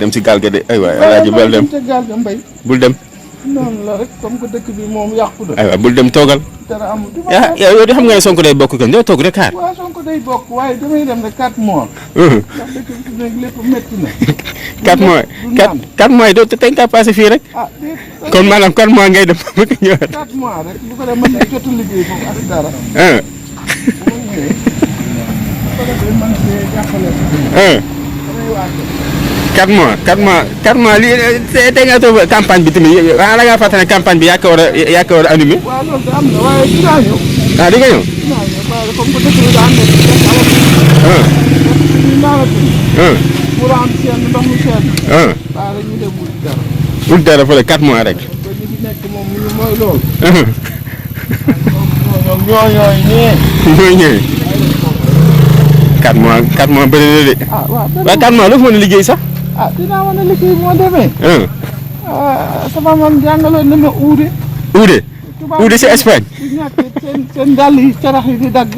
dem si gaal ga de ay waay alaaji bul dem ca gaal ga mbay. bul dem noonu la rek comme que dëkk bi moom yàqu na. ay waay bul dem toogal dara amul. yow di xam nga ne Sonko day bokk kan doo toog rek xaar waaw Sonko day bokk waaye damay dem rek 4 mois. ndax dëkk bi fi nekk lépp métti na. 4 mois 4 mois yi doo te nga passé fii rek ah déet. kon maanaam 4 mois ngay dem ba nga ñëwaat 4 mois rek bu ko defee mën na jotu liggéey foofu ak dara. bu ma ñëwee. bu ko defee mën see jàppale. damay waaj. 4 mois 4 mois lii tey nga toog campagne bi tamit da ngaa fàttali ne campagne bi yaa ko war a animé. waaw loolu de am na waaye dinaa ñëw. ah di nga ñëw. dinaa ñëw waaye comme que dëkk bi daa nekk ci des alal. ñu naanatuñ. courant bi seen ndox mi seen. waaw rek ñu dem wut dara. wut dara fële 4 mois rek. ba ñu fi nekk moom ñu mooy loolu. ñoom ñooy ñee. mooy ñëwee 4 mois bëri na de. ah waaw waaye 4 mois loo fa mën a liggéey sax. ah dinaa mën a liggéey moo demee. sama man jàngaloon na ma uude. uude uude si Espagne. di ñàkk seen dàll yi carax yi di dagg.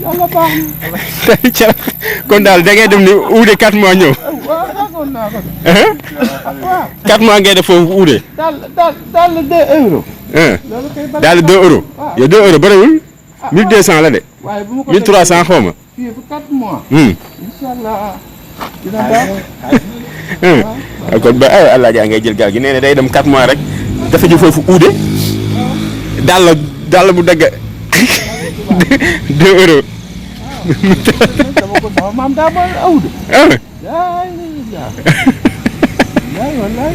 yàlla baax na. tey ca kon daal da ngay dem ni uude 4 mois ñëw. waaw daggoon naa ko de. waaw 4 mois ngay def foofu uude. dàll 2 euros. loolu kay bala daal 2 euros. yow 2 euros bëriwul. 1200 la de. waaye bu ma ko 1300 xaw ma. fii ba 4 mois. incha allah dina baax. kon ba ay allah jaa ngay jël gaal gi nee na day dem 4 mois rek dafa ji foofu uude daal bu dagg 2 euros. dama ko sama maam daa ma awde. yaay wallaay.